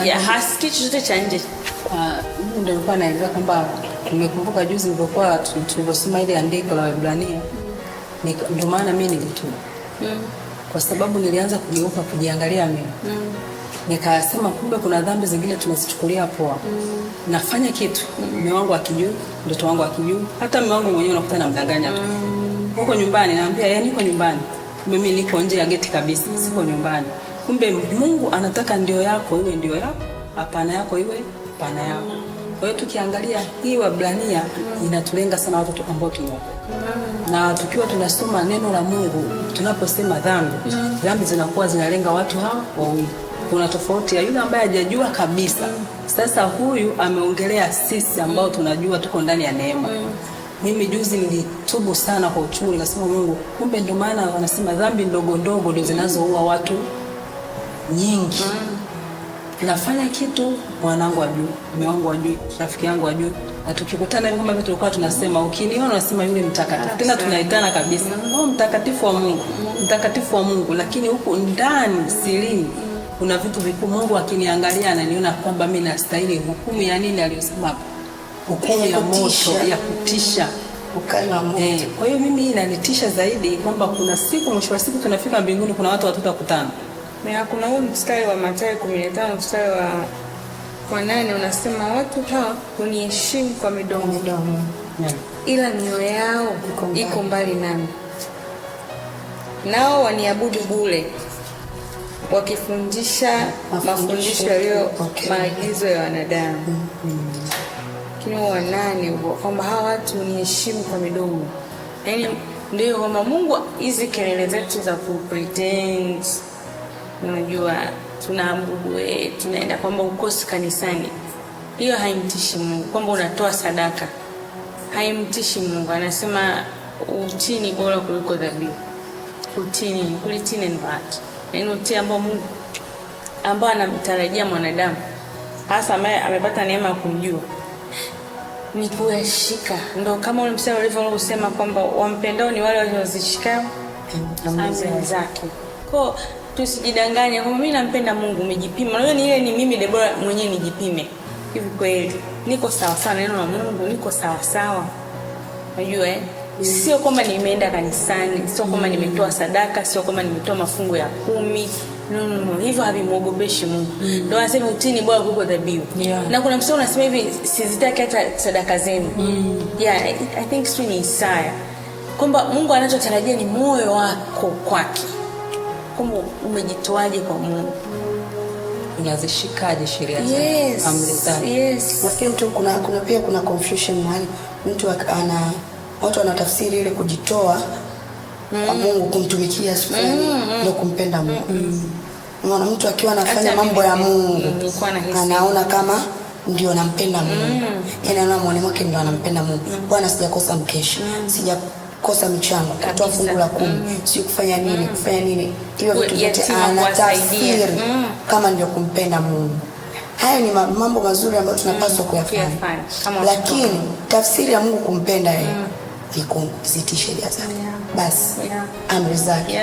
Ya hasikii chochote cha nje. Ah, mimi ndio nilikuwa naeleza kwamba nimekumbuka juzi nilipokuwa tulivyosoma ile andiko la Waebrania, ndio maana mimi nilitubu, kwa sababu nilianza kugeuka kujiangalia mimi, nikasema kumbe kuna dhambi zingine tunazichukulia poa. Nafanya kitu mume wangu akijui, mtoto wangu akijui, hata mume wangu mwenyewe unakuta namdanganya tu. Huko nyumbani naambia yeye niko nyumbani, kumbe mimi niko nje ya geti kabisa, siko nyumbani. Kumbe Mungu anataka ndio yako iwe ndio yako, hapana yako iwe hapana yako. Kwa hiyo tukiangalia hii Waebrania inatulenga sana watoto ambao tumeokoka na tukiwa tunasoma neno la Mungu, tunaposema dhambi, dhambi zinakuwa zinalenga watu hawa wawili. Kuna tofauti ya yule ambaye hajajua kabisa. Sasa huyu ameongelea sisi ambao tunajua tuko ndani ya neema. Mimi juzi nilitubu sana kwa uchungu, nikasema Mungu, kumbe ndio maana wanasema dhambi ndogo ndogo ndio zinazoua watu nyingi. Nafanya kitu mwanangu ajui, mume wangu ajui, rafiki yangu ajui, na tukikutana hivi kama vile tulikuwa tunasema, ukiniona unasema yule mtakatifu, tena tunaitana kabisa, oh, mtakatifu wa Mungu, mtakatifu wa Mungu, lakini huku ndani sirini kuna vitu vikuu. Mungu akiniangalia ananiona kwamba mimi nastahili hukumu ya nini aliyosema hapo, hukumu ya moto ya kutisha. Ukali wa moto. Kwa hiyo mimi hii inanitisha zaidi kwamba kuna siku, mwisho wa siku tunafika mbinguni, kuna watu hatutakutana. Na kuna huu mstari wa Mathayo 15 mstari wa 8 unasema watu hawa huniheshimu kwa midomo, Midomo. ila mioyo yao Iko mbali. iko mbali nami, nao waniabudu bure, wakifundisha mafundisho yaliyo maagizo ya wanadamu. Lakini huo wa 8 huo kwamba hawa watu huniheshimu kwa midomo, yaani ndio kwamba Mungu, hizi kelele zetu za kupretend, unajua tunaabudu, tunaenda kwamba ukosi kanisani, hiyo haimtishi Mungu. Kwamba unatoa sadaka haimtishi Mungu. Anasema utii ni bora kuliko dhabihu. Utii ni kulitii neno lake, yaani utii ambao Mungu ambao anamtarajia mwanadamu hasa ambaye amepata neema ya kumjua ni kuyashika. Ndo kama ule mstari ulivyousema kwamba wampendao ni wale waliozishika amri zake. Kwa tusijidanganye kwamba mimi nampenda Mungu, umejipima. Unajua ni ile ni mimi Debora mwenyewe nijipime. Hivi kweli niko sawa sawa neno la Mungu, niko sawa sawa. Unajua eh? Sio kwamba nimeenda kanisani, sio kwamba nimetoa sadaka, sio kwamba nimetoa mafungu ya 10. No, no, no. Hivyo havimwogopeshi Mungu. Ndio anasema utii ni bora kuliko dhabihu. Na kuna mstari unasema hivi, sizitaki hata sadaka zenu. Yeah, I think sio ni Isaya. Kwamba Mungu anachotarajia ni moyo wako kwake. Kwamba umejitoaje kwa Mungu. Unazishikaje sheria zake, amri zake? Nafikiri mtu kuna pia kuna confusion mahali mtu ana watu wanatafsiri ile kujitoa kwa Mungu kumtumikia fulani ndio kumpenda Mungu. Unaona mtu akiwa anafanya Hata mambo ya mimi Mungu nilikuwa nahisi. anaona kama ndio nampenda Mungu. Yaani anaona moyoni mwake ndio anampenda Mungu. Bwana, sijakosa mkesha, sijakosa mchango, kutoa fungu la 10, sio kufanya nini, kufanya nini. Hivyo vitu vyote Yatima kuwasaidia. anatafsiri kama ndio kumpenda Mungu. Hayo ni mambo mazuri ambayo tunapaswa kuyafanya. Kuyafanya, kama watoto. Lakini tafsiri ya Mungu kumpenda yeye ni kuzitii sheria zake. Basi amri zake.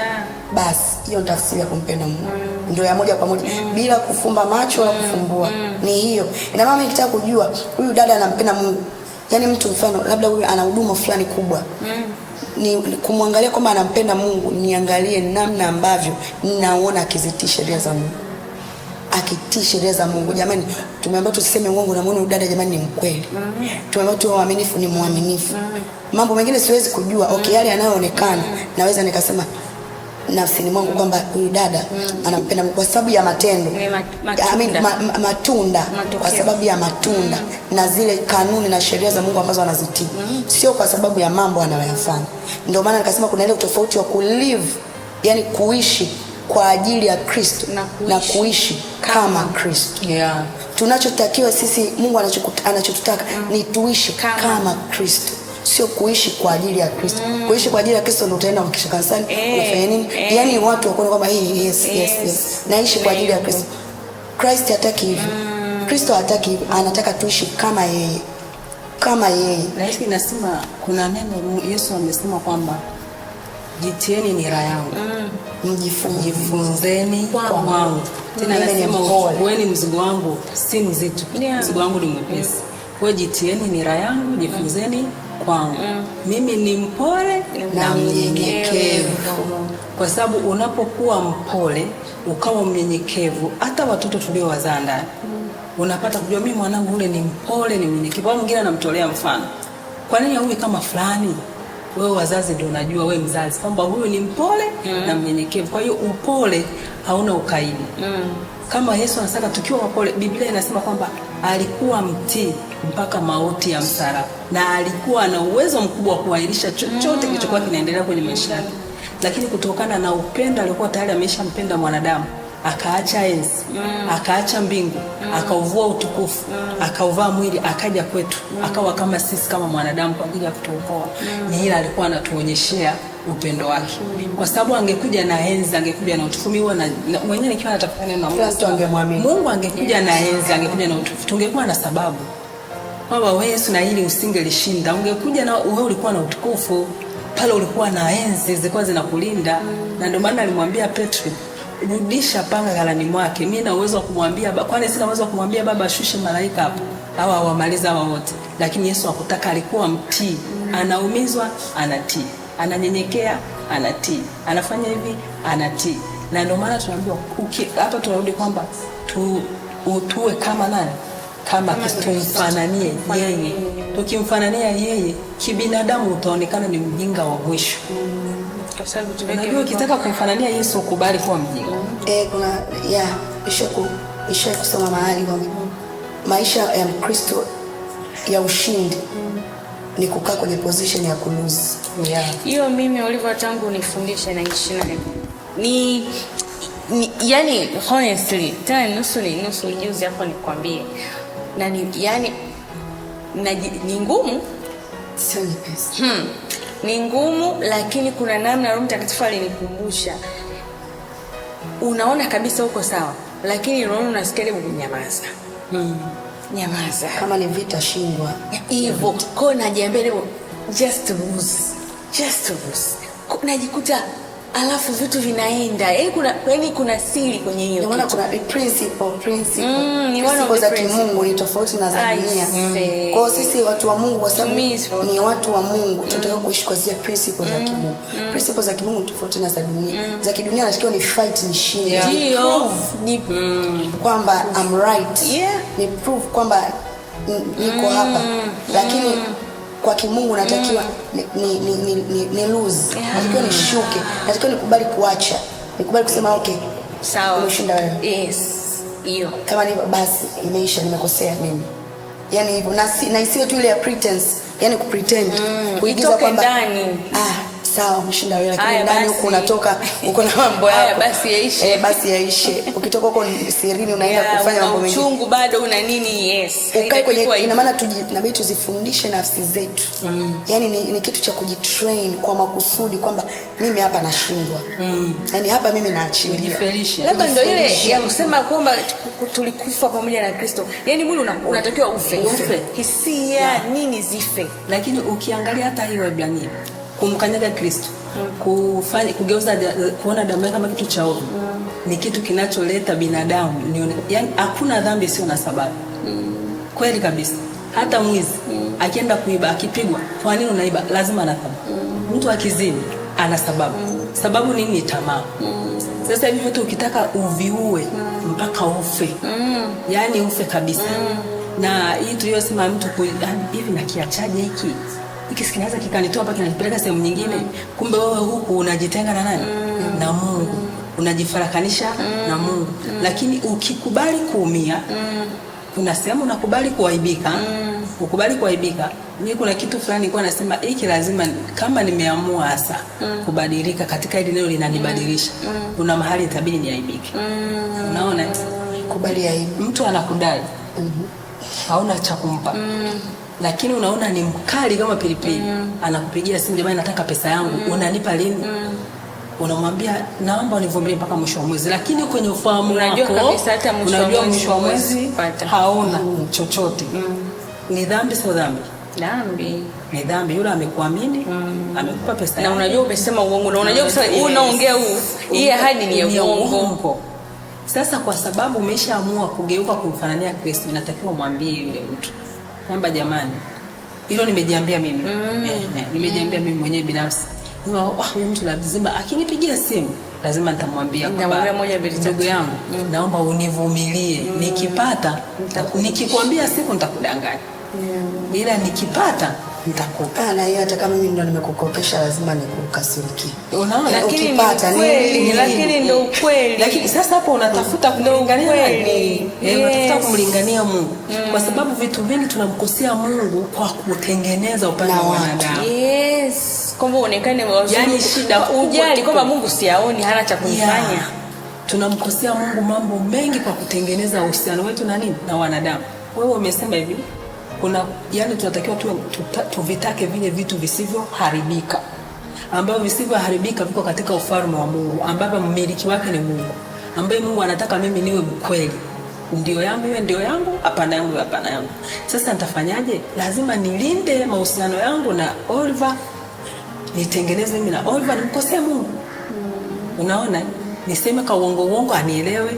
Basi hiyo ni tafsiri ya kumpenda Mungu. Ndio ya moja kwa moja bila kufumba macho wala kufumbua. Ni hiyo. Ina maana nikitaka kujua huyu dada anampenda Mungu, yaani mtu mfano labda huyu ana huduma fulani kubwa. Ni kumwangalia kwamba anampenda Mungu, niangalie namna ambavyo ninaona akizitii sheria za Mungu. Akitii sheria za Mungu. Jamani, tumeambiwa tusiseme uongo, na muone dada jamani ni mkweli. Tumeambiwa tuwe waaminifu, ni mwaminifu. Mambo mengine siwezi kujua. Okay, yale yanayoonekana naweza nikasema nafsini mwangu kwamba huyu dada anampenda Mungu kwa sababu ya matendo. Ni I mean, matunda. matunda. Matokeo. Kwa sababu ya matunda na zile kanuni na sheria za Mungu ambazo anazitii. Sio kwa sababu ya mambo anayoyafanya. Ndio maana nikasema kuna ile tofauti wa kulive, yani kuishi kwa ajili ya Kristo Na kuishi na kuishi kama Kristo. Tunachotakiwa sisi, Mungu anachotutaka ni tuishi kama Kristo, sio kuishi kwa ajili ya Kristo. Kuishi kwa ajili ya Kristo ndio utaenda ukisha kanisani, unafanya nini? Yaani watu wakuone kwamba hii yes, yes, yes. Naishi kwa ajili ya Kristo. Christ hataki hivyo. Kristo hataki hivyo, anataka tuishi kama yeye. Kama yeye. Na hiki nasema kuna neno Yesu amesema kwamba jitieni nira yangu. Mjifunze. Jifunzeni kwangu. Tena Mimi ni anasema mpole. uchukueni mzigo wangu si mzito, Yeah. mzigo wangu ni mwepesi. Kwa hiyo jitieni nira yangu, jifunzeni kwangu. Mimi ni mpole na mnyenyekevu. Kwa sababu unapokuwa mpole ukawa mnyenyekevu, hata watoto tuliowazaa ndani unapata kujua mimi mwanangu ule ni mpole, ni mnyenyekevu. Au mwingine anamtolea mfano, kwa nini huyu kama fulani? Wewe wazazi ndio unajua, wewe mzazi, kwamba huyu ni mpole na mnyenyekevu. Kwa hiyo upole hauna ukaidi. Kama Yesu anasema tukiwa wapole, Biblia inasema kwamba alikuwa mtii mpaka mauti ya msalaba, na alikuwa na uwezo mkubwa wa kuahirisha chochote kilichokuwa kinaendelea kwenye maisha yake, lakini kutokana na upendo aliokuwa tayari ameshampenda mwanadamu, akaacha enzi, akaacha mbingu, akauvua utukufu, akauvaa mwili, akaja kwetu, akawa kama sisi, kama mwanadamu kwa ajili ya kutuokoa. Ni ila alikuwa anatuonyeshea upendo wake, kwa sababu angekuja na enzi, angekuja na utukufu. Mimi huwa mwenyewe nikiwa natafuta neno la Kila Mungu, mtu angemwamini. Mungu angekuja na enzi, angekuja na utukufu, tungekuwa na sababu kwamba wewe Yesu na hili usingelishinda. Ungekuja na wewe ulikuwa na utukufu pale, ulikuwa na enzi zilikuwa zinakulinda. Na ndio maana alimwambia Petro, rudisha panga ghalani mwake. Mimi na uwezo wa kumwambia, kwani sina uwezo wa kumwambia Baba ashushe malaika hapo au awamalize hawa wote? Lakini Yesu hakutaka, alikuwa mtii. Anaumizwa anatii, ananyenyekea anatii, anafanya hivi anatii. Na ndio maana tunaambiwa hapa tunarudi kwamba tuwe kama nani? Kama tumfananie yeye. Tukimfanania yeye kibinadamu, utaonekana ni mjinga wa mwisho. Kwa sababu tuweke Unajua, ukitaka kumfanania Yesu ukubali kuwa mjinga. Kuna ya isha kusoma mahali kwamba maisha ya Mkristo ya ushindi ni kukaa kwenye position ya kulose. Yeah. Hiyo mimi Oliver tangu nifundishe naishi nayo ni yani honestly tena nusu ni nusu ujuzi hapo nikwambie na ni, yani ni ngumu. Sio nyepesi. Ni ngumu, lakini kuna namna Roho Mtakatifu alinikumbusha. Unaona kabisa uko sawa, lakini roho unasikia hebu nyamaza. Nyamaza. Kama ni vita shindwa. Hivyo kwa hiyo najiambia leo just lose, just lose. Najikuta alafu vitu vinaenda, yaani kuna siri kwenye hiyo Ndio maana kitu. kuna principle. Ni one of Principle the za principle. kimungu ni tofauti na za I dunia. see. Kwa hiyo sisi watu wa Mungu, kwa sababu To me it's ni watu wa Mungu, tunataka kuishi kwa zile principle za kimungu. Principle za kimungu ni tofauti na za dunia. Za kidunia natakiwa ni fight nishinde. Ndio, ni Kwamba I'm right. Yeah. Ni proof kwamba niko hapa. Lakini kwa kimungu natakiwa ni lose. Natakiwa nishuke. Natakiwa nikubali kuacha. Nikubali kusema okay. Sawa. Umeshinda wewe. Yes. Hiyo. Kama ni basi imeisha, nimekosea mimi. Yani hivyo na isiwe tu ile ya pretense, yani kupretend, kuigiza Itoke kwamba ndani. Sawa umeshinda wewe, lakini Haya, ndani basi. huku unatoka uko na mambo Haya, yako. basi yaishe. Basi yaishe. Ukitoka huko sirini unaenda Yeah, kufanya una mambo mengine. uchungu bado una nini, yes. Ukae kwenye, Haitakiwa ina hivyo. maana inabidi tuzifundishe nafsi zetu. Yani ni kitu cha kujitrain kwa makusudi kwamba mimi hapa nashindwa. Yani hapa mimi naachilia. Kujifelisha. Labda ndio ile ya kusema kwamba tulikufa pamoja na Kristo. Yaani mwili unatakiwa ufe. Ufe. Hisia nini zife. Lakini ukiangalia hata hii Waebrania kumkanyaga Kristo, kufanya kugeuza kuona damu yake kama kitu cha ovyo, ni kitu kinacholeta binadamu yani hakuna dhambi isiyo na sababu. Kweli kabisa. Hata mwizi akienda kuiba akipigwa, kwa nini unaiba? Lazima ana sababu. Mtu akizini ana sababu. Sababu nini? Ni tamaa. Sasa hivi vitu ukitaka uviue mpaka ufe. Yaani ufe kabisa. Na hii tuliyosema mtu hivi nakiachaje hiki? Hiki kinaweza kikanitoa hapa kinanipeleka sehemu nyingine. Kumbe wewe huku unajitenga na nani? Na Mungu. Unajifarakanisha na Mungu. Lakini ukikubali kuumia, kuna sehemu unakubali kuaibika, ukubali kuaibika. Mimi kuna kitu fulani nilikuwa nasema hiki lazima, kama nimeamua hasa kubadilika katika hili neno linanibadilisha. Kuna mahali itabidi niaibike. Unaona? Kubali aibu. Mtu anakudai. Hauna cha kumpa. Lakini unaona ni mkali kama pilipili. Anakupigia simu, jamani nataka pesa yangu. Unanipa lini? Unamwambia naomba univumilie mpaka mwisho wa mwezi, lakini kwenye ufahamu Unajua wako kabisa hata mwisho wa unajua mwezi mwisho wa huwezi mwezi kupata. hauna chochote. Ni dhambi, sio dhambi? Dhambi. Ni dhambi. Yule amekuamini, amekupa pesa Na yake. unajua umesema uongo, na unajua kusema Yes. huu unaongea huu, hii ahadi ni ya Ni ya uongo. uongo. Sasa kwa sababu umeshaamua kugeuka kumfanania Kristo, inatakiwa mwambie yule mtu kwamba jamani, hilo nimejiambia mimi nimejiambia mimi mwenyewe binafsi. Huyu mtu lazima akinipigia simu lazima nitamwambia Nitamwambia moja, mbili, tatu. ndugu yangu, naomba univumilie, nikipata nikikwambia siku nitakudanganya, ila nikipata nitakupa. Na hiyo hata kama mimi ndo nimekukopesha lazima nikukasirikie. Unaona? Lakini ni Ukipata, ukweli, lakini ndo ukweli. Lakini sasa hapo unatafuta kumlingania ukweli. nani? Unatafuta Yes. kumlingania Mungu. Kwa sababu vitu vingi tunamkosea Mungu kwa kutengeneza upande Na wa watu. wanadamu. Yes, kwamba uonekane wazuri. Yaani shida kubwa ujali tuko- kwamba Mungu siaoni, hana cha kunifanya. Yeah. Tunamkosea Mungu mambo mengi kwa kutengeneza uhusiano wetu na nini? Na wanadamu. Wewe umesema hivi, kuna yani tunatakiwa tuvitake vile vitu visivyoharibika, ambavyo visivyoharibika viko katika ufalme wa Mungu, ambavyo mmiliki wake ni Mungu, ambaye Mungu anataka mimi niwe mkweli, ndio yangu iwe ndio yangu, hapana yangu iwe hapana yangu. Sasa nitafanyaje? Lazima nilinde mahusiano yangu na Oliver, nitengeneze mimi na Oliver, nimkosee Mungu. Unaona, niseme ka uongo uongo anielewe,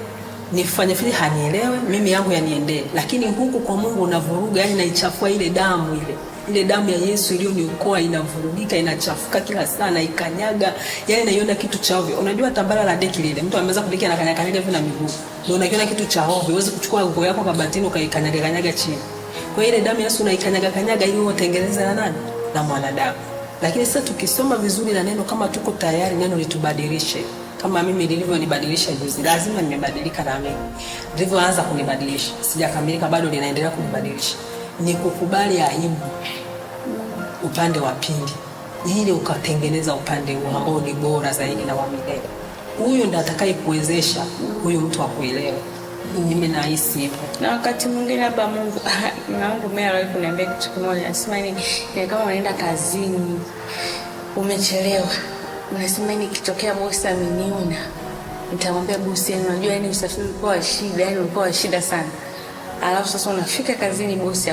nifanye fanye hanielewe, mimi yangu yaniendee. Lakini huku kwa Mungu unavuruga, yani naichafua ile damu ile damu ya Yesu iliyoniokoa inavurugika, inachafuka kila saa, naikanyaga, yani naiona kitu cha ovyo. Unajua tambara la deki lile, mtu ameweza kudeki anakanyaga kanyaga hivi na miguu, ndio unakiona kitu cha ovyo. Huwezi kuchukua nguo yako kabatini ukaikanyaga kanyaga chini. Kwa hiyo ile damu ya Yesu unaikanyaga kanyaga ili utengeneze na nani? Na mwanadamu. Lakini sasa tukisoma vizuri na neno, kama tuko tayari neno litubadilishe, kama mimi lilivyonibadilisha juzi, lazima nimebadilika na mimi lilivyoanza kunibadilisha, sijakamilika bado, linaendelea kunibadilisha. Ni kukubali aibu upande wa pili, ili ukatengeneza upande huo ambao ni bora zaidi na wa milele. Huyu ndiye atakayekuwezesha huyu mtu akuelewe. Mimi nahisi hivyo. Na wakati mwingine labda Mungu na Mungu mimi aliwahi kuniambia kitu kimoja, anasema ni kama unaenda kazini umechelewa, unasema nikitokea bosi ameniona nitamwambia bosi, yani unajua, yani usafiri ulikuwa wa shida, yani ulikuwa wa shida sana. Alafu sasa unafika kazini bosi